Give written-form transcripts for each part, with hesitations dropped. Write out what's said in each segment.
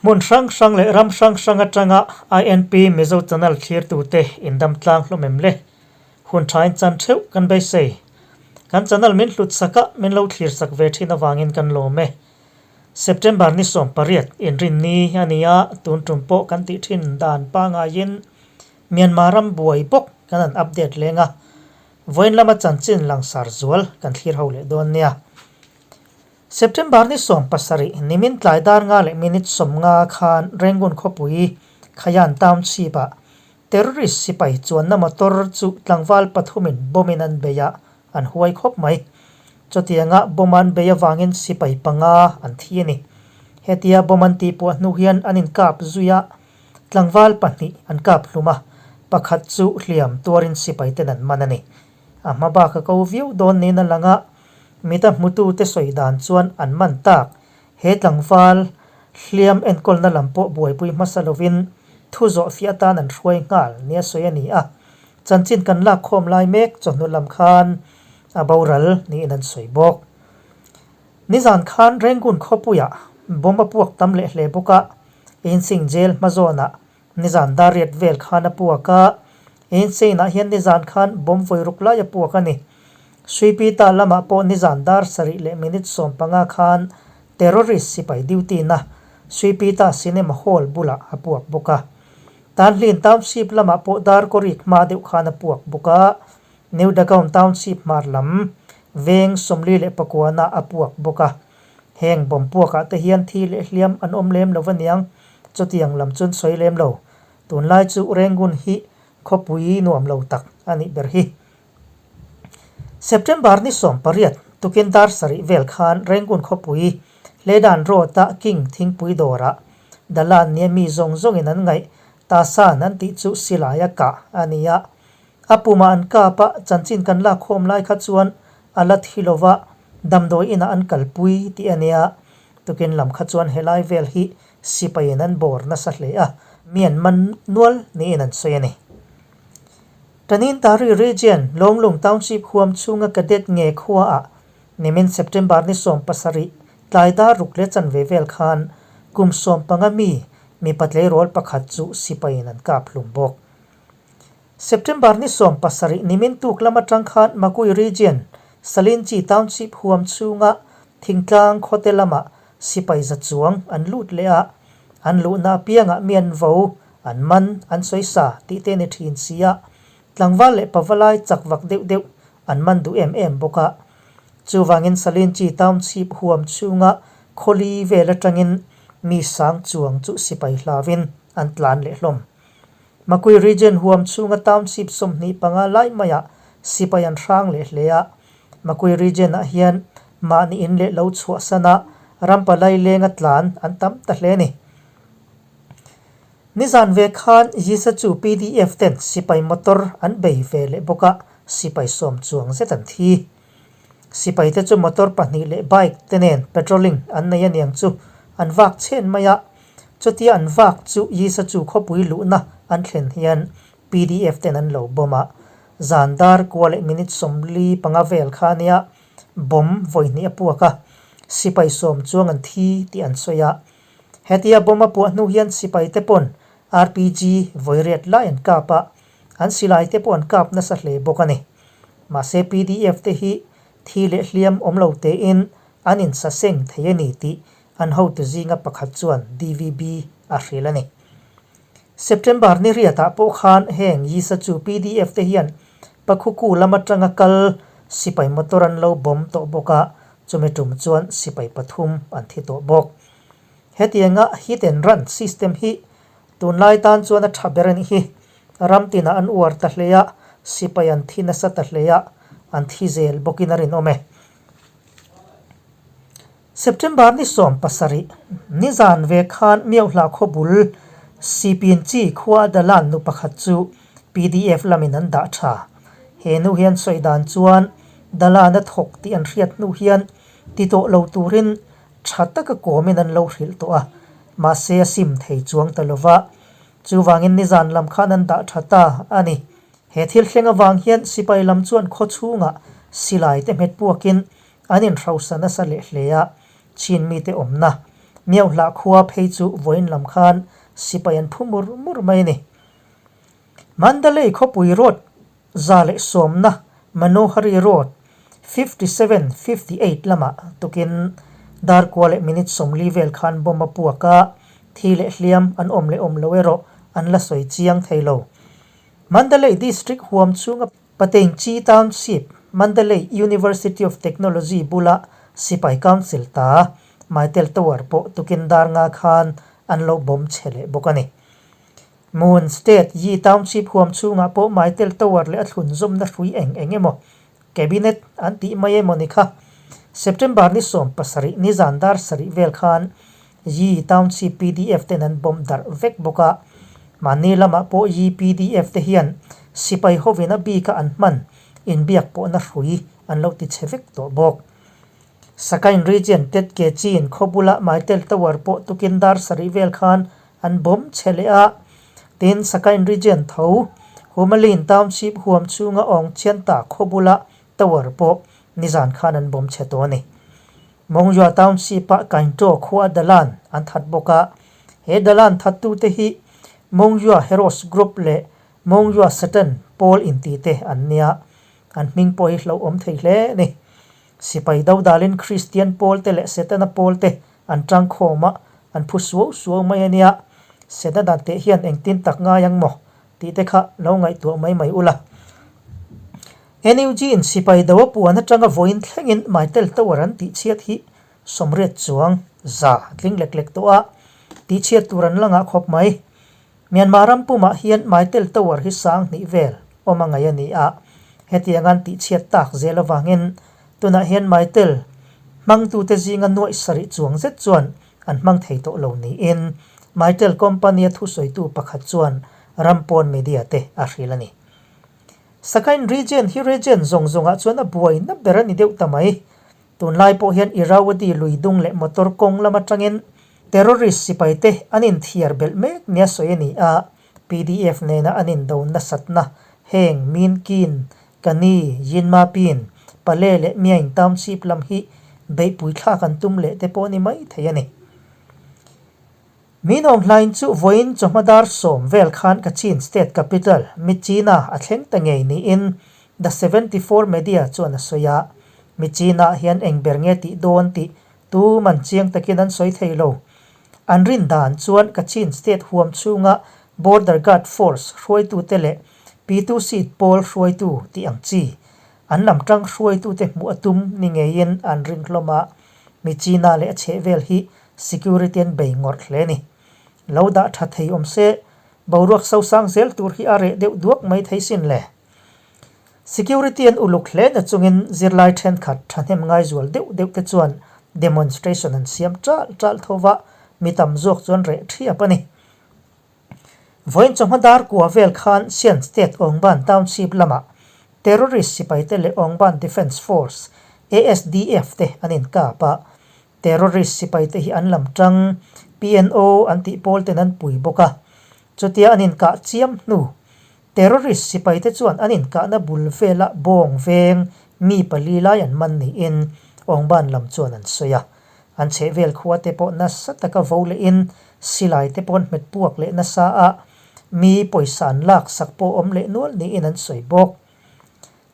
Hmun hrang hrang leh ram hrang hrang atanga INP Mizo Channel thlirtute indam tlang hlawm em le? Hun thain chan theuh kan beisei. Kan channel min hlut sak a, min lo thlir sak ve thin avangin kan lawm e. September ni 18 inrinni a ni a, tun tum pawh kan tih thin dan pangaiin Myanmar ram buai bawk kan han update leng a, vawiin lama chanchin langsar zual kan thlir ho leh dawn nia. September ni 17 nimin tlai dar nga leh minute 50 khan Rangoon khawpui Khayan Township-ah Terrorist sipai chuanna motor chu tlangval pathumin bomb-in an bei a, an huai khawp mai. Chutianga bomb an bei avangin sipai panga an thi a ni. Hetia bomb an tihpuah hnu hian an inkap zui a, tlangval pahnih an kap hlum a, pakhat chu hliam tuarin sipai ten an man a ni. A hma bak a ko viau dawn niin a lang a, mita hmutute sawi dan chuan an man tak. He tlangval hliam enkawlna lam pawh buaipui hmasa lovin thu zawh fiah atan an hruai nghal nia sawi a ni a, chanchin kan lak khawm lai mek chawhnu lam khan a boral niin an sawi bawk. Nizan khan Rangoon khawpuiah bomb a puak tam leh hle bawk a, Insing Jail hmazawnah nizan dar riat vel khan a puak a, Insane-ah hian nizan khan bomb vawi ruk lai a puak a ni. Suipita lamah pawh nizan dar sarih leh minute 15 khan terrorist sipai duty na Suipita Cinema Hall bulah a puak bawk a. Tanhlin Township lamah pawh dar kawrik hma deuh khan a puak bawk a, New Dagaon Township hmar lam veng 49 na a puak bawk a. Heng bomb puakah te hian thi leh hliam an awm lem lo aniang, chutiang lam chuan sawi lem lo. Tunlai chu Rangoon hi khawpui nuam lo tak a nih ber hi. September ni 18 tukin dar sarih vel khan Rangoon khawpui Hledan Road-a King thingpui dawrah Dalan nia mi zawng zawngin an ngaih Tasan an tih chu silai a kah a ni a. A pumah an kap a, chanchin kan lak khawm lai kha chuan a la thi lova damdawi inah an kalpui tih a nia. Tukin lam kha chuan helai vel hi sipaiin an bawr nasa hle a, mi an man nual niin an sawi a ni. Tanintari Region, Lawnglung Township huam chhunga Cadet nge khuaah nimin September ni 17 tlai dar ruk leh chanve vel khan kum 15 mi mipa tleirawl pakhat chu sipaiin an kap hlum bawk. September ni 17 nimin tuk lam atang khan Makui Region, Salinchi Township huam chhunga thingtlang khawte lamah sipai za chuang an lut leh a, an luhna apiangah mi an vo An man, an sawi sa tih te ni thin si a, tlangval leh pavalai chak vak deuh deuh an man duh em em bawk a. Chuvangin Salinchi Township huam chhunga khawli vel atangin mi sang chuang chu sipai hlavin an tlan leh hlawm. Makui Region huam chhunga Township 25 lai maiah sipai an hrang leh hle a. Makui Region ah hian mahni in leh lo chhuahsan a, rampalai lenga tlan an tam ta hle a ni. Nizan ve khan Yisa chu PDF ten sipai motor an bei ve leh bawk a, sipai sawm chuang zet an thi. Sipai te chu motor pahnih leh bike te nen patrolling an nei aniang chu an vak chhen mai a, chutia an vak chu Yisa chu khawpui luhna an thlen hian PDF ten an lo bomb a, zan dar kua leh minute 45 vel kha ania bomb vawi hnih a puak a, sipai sawm chuang an thi tih an sawi a. Hetia bomb a puah hnu hian sipai te pawn RPG vawi riat lai an kap a, an silai te pawh an kap nasa hle bawk a ni. Mahse PDF te hi thi leh hliam awm lo tein an insaseng thei a ni tih an hotu zinga pakhat chuan DVB a hrilh a ni. September ni riatah pawh khan heng Yisa chu PDF te hian Pakhuku lam atanga kal sipai motor an lo bomb tawh bawk a, chumi tum chuan sipai pathum an thi tawh bawk. Hetianga hit and run system hi tunlai tan chuan a tha ber a nih hi. Ram tinah an uar ta hle a, sipai an thi nasa ta hle a, an thi zel bawkin a rinawm e. September ni 17, nizan ve khan Miohla khawbul Sipinchi khua Dalan nu pakhat chu PDF lamin an dah tha. He nu hian sawi dan chuan Dalan a thawk tih an hriat hnu hian ti tawh lo turin tha taka kawmin an lo hrilh tawh a, mahse a sim thei chuang ta lova. Chuvangin nizan lam khan an dah tha ta a ni. He thil thleng avang hian sipai lam chuan khaw chhungah silai te hmet puakin an inhrosa nasa leh hle a, Chin mite awmna. Miohlah khua phei chu vawiin lam khan sipai an phu mur mur mai a ni. Mandalay khawpui road 110na Manohari Road 57, 58 lamah tukin dar kua leh minute 40 vel khan bomb a puak a, thi leh hliam an awm leh awm lo erawh an la sawi chiang thei lo. Mandalay District huam chhunga Pateingchi Township, Mandalay University of Technology bula Sipai Council ta Maitel Tower pawh tukin dar nga khan an lo bomb chhe leh bawk a ni. Mon State Yi Township huam chhungah pawh Maitel Tower leh a thlun zawmna hrui eng eng emaw Cabinet an tih mai emaw ni kha. September ni 17 ni zan dar sarih vel khan Yi Township pdf ten an bomb darh vek bawk a, mahni lamah pawh Yi pdf te hian sipai hovin a bika an hman inbiak pawhna hrui an lo ti chhe vek tawh bawk. Sakain Region Tet Ke Chin khaw bula Maitel Tower pawh tukin dar sarih vel khan an bomb chhe leh a, tin Sakain Region tho Humalin Township huam chhunga awng Chianta khaw bula Tower pawh nizan khan an bomb chhe tawh a ni. Mongyua Township-a Kaintaw khua Dalan an that bawk a, he Dalan thattute hi Mongyua Heroes Group leh Mongyua Satan pawl inti te an nia, an hming pawh hi hlauhawm thei hle a ni. Sipai dodalin Kristian pawl te leh Setana pawl te an tangkhawm a, an phu suau suau mai a nia. Setana teh hian engtin tak ngai ang maw? tih te kha lo ngaihtuah mai mai ula. NUG in sipai do a puan atanga vawiin thlengin Maitel Tower an tihchhiat hi 80 chuang za tling lek lek tawh a, tihchhiat tur an la ngah khawp mai. Myanmar ram pumah hian Maitel Tower hi 2000 vel awm a ngaih a ni a, hetiang an tihchhiat tak zel avangin tunah hian Maitel hmangtute zinga nuaih sarih chuang zet chuan an hmang thei tawh lo niin Mytel company-a thusawitu pakhat chuan ram pawn media te a hrilh a ni. Sakain region hi region zawng zawngah chuan a buaina ber a ni deuh ta mai. Tunlai pawh hian Irrawaddy lui dung leh motor kawng lam atangin terrorist sipaite an inthiar belh mek nia sawi a ni a, PDF nena an indo nasatna heng Min Kin, Kani, Yinma Pin, Pale leh Myaing Township lam hi beihpui thlak an tum leh te pawh a ni mai thei a ni. Min awm hlain chu vawiin chawhma dar 10 vel khan Kachin State Capital, Myitkyina a thleng ta ngei niin The 74 Media chuan a sawi a. Myitkyina hian eng ber nge tih dawn tih tuman chiang takin an sawi thei lo. An rin dan chuan Kachin State huam chhunga Border Guard Force hruaitute leh P2 seat pawl hruaitu tih ang chi an lam tang hruaitute hmuh a tum ni ngeiin an ring hlawm a, Myitkyina leh a chhehvel hi Security an bei ngawrh hle a ni. Lo dah tha thei awm se, boruak sosang zel tur hi a reh deuh duak mai thei sin le. Security an uluk hle na chungin zirlai thenkhat thahnem ngai zual deuh deuh te chuan demonstration an siam chal chal tho va, mi tam zawk chuan reh thiap a ni. Vawiin chawhma dar kua vel khan Sian State Aungban Township lamah terrorist sipaite leh Aungban Defence Force, ASDF, te an inkap a, Terrorist sipaite hi an lam tang, PNO an tih pawl ten an pui bawk a. Chutia an inkah chiam hnu, terrorist sipaite chuan an inkahna bul vela bawng veng mi pali lai an man niin Awngban lam chuan an sawi a. An chhehvel khua te pawh nasa taka vo lehin silai te pawh an hmet puak leh nasa a, mi pawisa an laksak pawh awm leh nual niin an sawi bawk.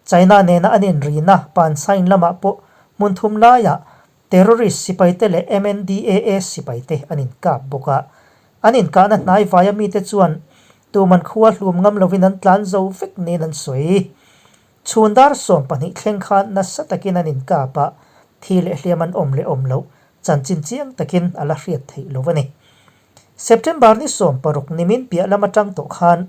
China nena an inrina Pansain lamah pawh hmun thum laiah terrorist sipaite leh MNDAA sipaite an inkap bawk a. An inkahna hnai vaia mite chuan tuman khua hlum ngam lovin an tlan zo vek niin an sawi. Chhun dar 12 thleng khan nasa takin an inkap a, thi leh hliam an awm leh awm loh chanchin chiang takin a la hriat theih lo a ni. September ni 16 nimin piah lam atang tawh khan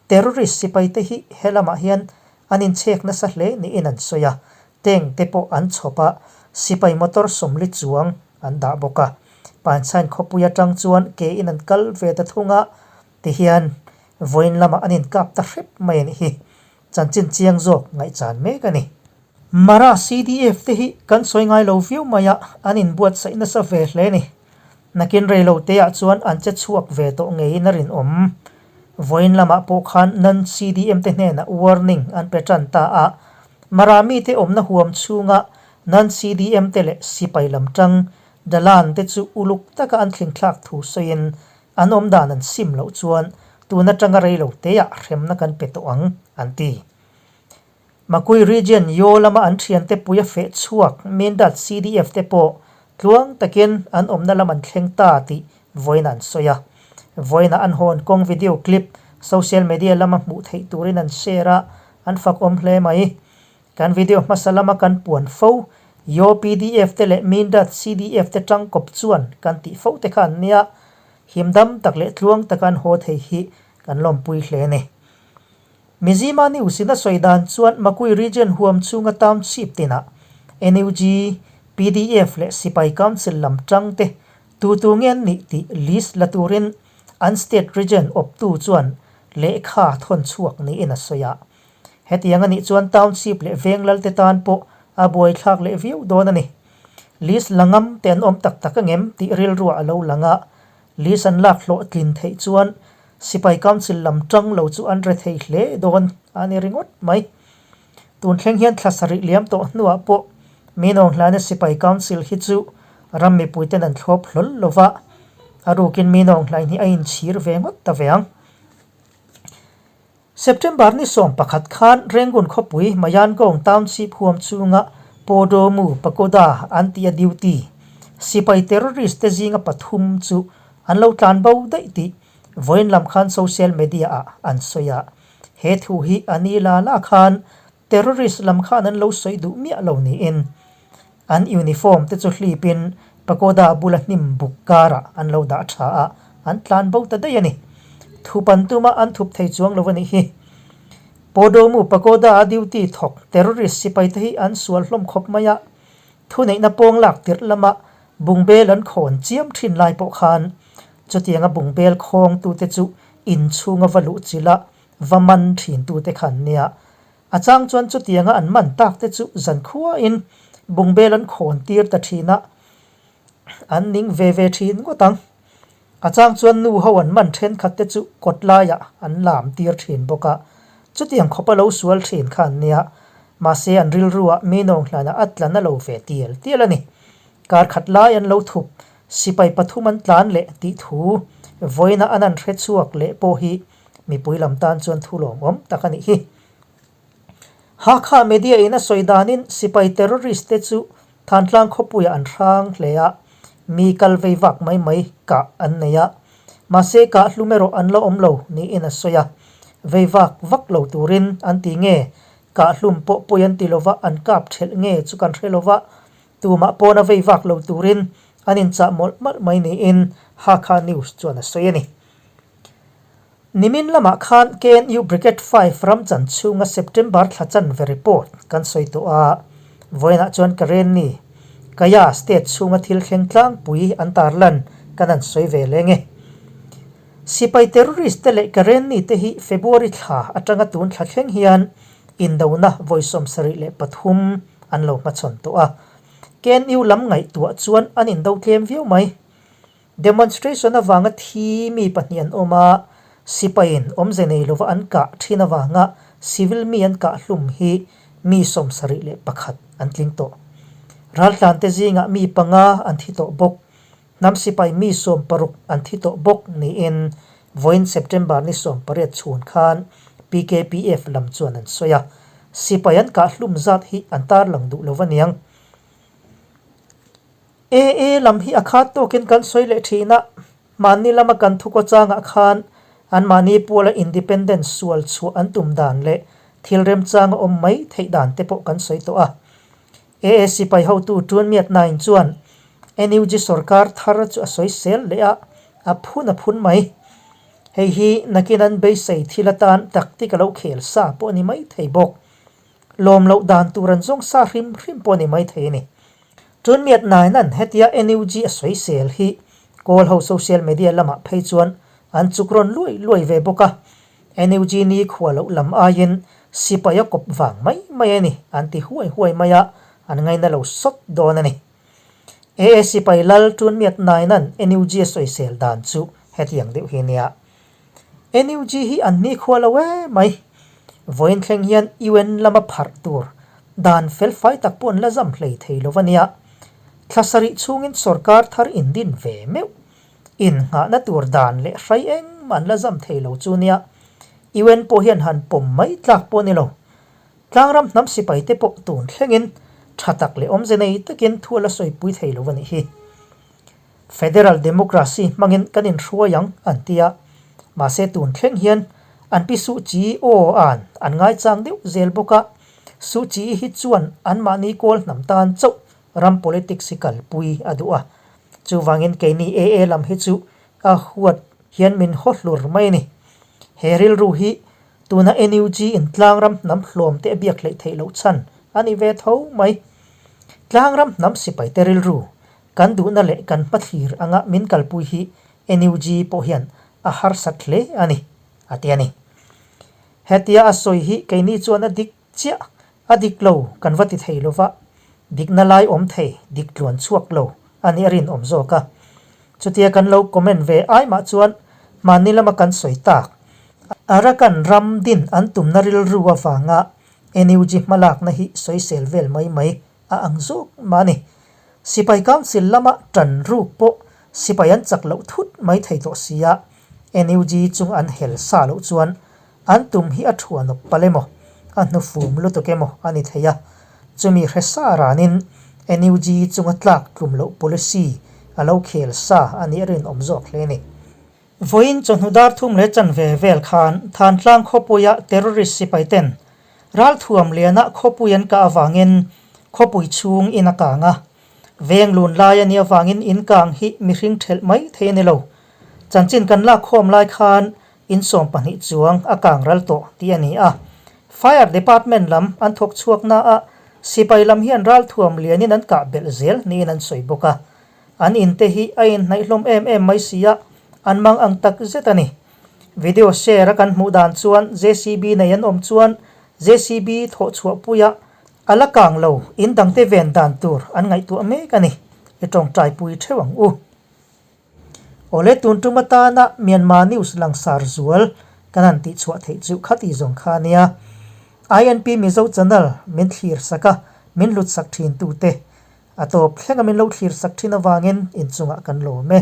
Terrorist sipaite hi he lamah hian an inchhek nasa hle niin an sawi a, tank te pawh an chhawp a, sipai motor 40 chuang an dah bawk a. Pansain khawpui atang chuan ke in an kal ve ta thung a, tihian vawiin lamah an inkap ta hrep mai a nih hi. Chanchin chiang zawk ngaihchan mek a ni. Mara CDF te hi kan sawi ngai lo viau mai a, an inbuatsaih nasa ve hle a ni. Nakin rei lo te ah chuan an che chhuak ve tawh ngeiin a rinawm. Vawiin lamah pawh khan nan CDM te hnenah warning an pe tan ta a, Mara mite awmna huam chhunga nan CDM te leh sipai lam tang. Dalan te chu uluk taka an thlinthlak thu sawiin an awm dan an sim loh chuan tun atanga rei lo teah hremna kan pe tawh ang, an ti. Makui Region Yaw lama an thiante pui a feh chhuak Mindat CDF te pawh tluang takin an awmna lam an thleng ta tih vawiin an sawi a. Vawiinah an hawn kawng video clip social media lama hmuh theih turin an share a, an fakawm hle mai. Kan video hmasa lama kan puan fo, Yaw pdf te leh Mindat CDF te tangkawp chuan kan tih fo te kha an nia, himdam tak leh tluang taka an haw thei hi kan lawmpui hle a ni. Mizima News in a sawi dan chuan Makui Region huam chhunga township tinah NUG, pdf leh Sipai Council lam tang te tu tu nge an nih tih list la turin an state region awptu chuan lehkha thawn chhuak niin a sawi a. Hetiang a nih chuan township leh veng lal te tan pawh a buaithlak leh viau dawn a ni. List la ngam te an awm tak tak angem tih rilruah a lo lang a, list an lak hlawhtlin theih chuan Sipai Council lam tang lo chu an re thei hle dawn a ni ringawt mai. Tun thleng hian thla sarih liam tawh hnuah pawh Minawng hlana Sipai Council hi chu ram mipuiten an thlawp hlawl lo va, a rukin Minawng hlain hi a inchhir ve ngawt ta ve ang. September ni 11 khan Rangoon khawpui Mayangong Township huam chhunga Podomu Pagoda an tih a duty sipai terrorist te zinga pathum chu an lo tlan bo daih tih vawiin lam khan social media ah an sawi a. He thu hi a ni la la khan Terrorist lam khan an lo sawi duh miah lo niin an uniform te chu hlipin pagoda bula hnim buk karah an lo dah tha a, an tlan bo ta daih a ni. Thup an tum a, an thup thei chuang lo a nih hi. Podomu pagoda a duty thawk terrorist sipai te hi an sual hlawm khawp mai a, thuneihna pawng lak tirh lama bungbel an khawn chiam thin lai pawh khan chutianga bungbel khawngtute chu inchhunga va luh chilh a, Va man thintute kha an nia. A chang chuan chutianga an man tak te chu zankhuain bungbel an khawn tir ta thin a, an ning ve ve thin ngawt ang. A chang chuan nu ho an man thenkhat te chu kawt laiah an lam tir thin bawk a, chutiang khawp a lo sual thin kha an nia. Mahse an rilruah mi nawng hlanah a tla na lo ve tial tial a ni. Kar khat lai an lo thup, sipai pathum an tlan leh tih thu vawiina an an hre chhuak leh pawh hi Mipui lam tan chuan thu lawmawm tak a nih hi. Hakha media in a sawi danin sipai terrorist te chu Thantlang khawpuiah an hrang hle a, mi kal vei vak mai mai kah an nei a, mahse kah hlum erawh an la awm lo niin a sawi a. Vei vak vak lo turin an ti nge, kah hlum pawh pawi an ti lova an kap thelh nge chu kan hre lova, tumah pawna vei vak lo turin an inchah mawlh mawlh mai niin Hakha News chuan a sawi a ni. Nimin lamah khan KNU Brigade Five ram chan chhunga September thla chanve report kan sawi tawh a, vawiinah chuan Karenni, Kaya state chhunga thil thleng tlangpui an tarlan kan han sawi ve leng e. Sipai terrorist te leh Karenni te hi February thla atanga tun thla thleng hian indona vawi 73 an lo hmachhawn tawh a, KNU lam ngaihtuah chuan an indo tlem viau mai. Demonstration avanga thi mi pahnih an awm a, sipaiin awmze nei lova an kah thin avanga civil mi an kah hlum hi mi 71 an tling tawh. Raltlante zingah mi panga an thi tawh bawk. Hnam sipai mi 60 an thi tawh bawk niin vawiin September ni 18 chhun khan PKPF lam chuan an sawi a. Sipai an kah hlum zat hi an tarlang duh lo aniang. AA lam hi a khat tawkin kan sawi leh thin a, mahni lama kan thukaw changah khan anmahni puala independence sual chhuah an tum dan leh thil remchang a awm mai theih dan te pawh kan sawi tawh a. AA sipai hotu Tun Myat Naing chuan NUG sorkar thar chu a sawi sel leh a, a phun a phun mai. Hei hi nakin an beisei thil atan tactic a lo khel sa pawh a ni mai thei bawk. Lawm loh dan tur an zawng sa hrim hrim pawh a ni mai thei a ni. Tun miat nain hetia NUG a sawisel hi Kawl ho social media lamah phei chuan an chuk rawn luai luai ve bawk a, NUG ni khua loh lam aiin sipai a kawp vang mai mai a ni an ti huai huai mai a, an ngaina lo sawt dawn a ni. AA sipai lal tun miat nain NUG a sawisel dan chu hetiang deuh hi nia. NUG hi an ni khua lo e mai. Vawiin thleng hian UN lama pharh tur dan felfai tak pawh an la zam hlei thei lo a nia. Thla sarih chhungin sorkar thar indin ve meuh. Innghahna tur dan leh hrai engmah an la zam thei lo chu nia. UN pawh hian han pawm mai tlak pawh a ni lo. Tlangram hnam sipai te pawh tun thlengin tha tak leh awmze nei takin thu a la sawipui thei lo a nih hi. Federal Democracy hmangin kan inhruai ang an ti a, mahse tun thleng hian an pi Suh Kyi aw an an ngaichang deuh zel bawk a, Suh Kyi hi chuan anmahni kawl hnam tan chauh ram politics hi kalpui a duh a, chuvangin keini AA lam hi chu a huat hian min haw hlur mai a ni. He rilru hi tuna NUG in tlangram hnam hlawm te a biak hleih theih loh chhan a ni ve tho mai. Tlangram hnam sipaite rilru kan duhna leh kan hmathlir anga min kalpui hi NUG pawh hian a harsat hle a ni, a ti a ni. Hetia a sawi hi keini chuan a dik Chiah, a dik lo kan va ti thei lo va, dikna lai awm thei, dik tluan chhuak lo a nih a rinawm zawk a. Chutia kan lo comment ve ai mah chuan hmanni lama kan sawi tak, Arakan ram din an tumna rilru avanga NUG hmalakna hi sawisel vel mai mai a ang zawk mah a ni. Sipai Council lama tan ruk pawh sipai an chak loh thut mai thei tawh si a, NUG chung an hel sa loh chuan An tum hi a thuanawp palh emaw, a hnufum lutuk emaw a ni thei a. Chumi hre sa ranin NUG chunga tlak tlum loh policy a lo khel sa a nih a rinawm zawk hle a ni. Vawiin chawhnu dar thum leh chanve vel khan Thantlang khawpuia terrorist sipai ten ralthuam liana khawpui an kah avangin khawpui chhung in a kang a. Veng lun lai a nih avangin in kang hi mihring thelh mai thei a ni lo. Chanchin kan lak khawm lai khan In 12 chuang a kang ral tawh tih a ni a. Fire Department lam an thawk chhuak na a, sipai lam hian ralthuam lianin an kah belh zel niin an sawi bawk a. An in te hi a inhnaih hlawm em em mai si a, an mang ang tak zet a ni. Video share a kan hmuh dan chuan JCB nei an awm chuan JCB thawh chhuah puia a la kang lo in dangte ven dan tur an ngaihtuah mek a ni. I tawngtai pui theuh ang u. Awle tun tum atana Myanmar news langsar zual kan han tih chhuah theih chu khati zawng kha a nia. INP Mizo channel min thlir sak a, min hlut sak thin tute a tawp thlenga min lo thlir sak thin avangin inchungah kan lawm e.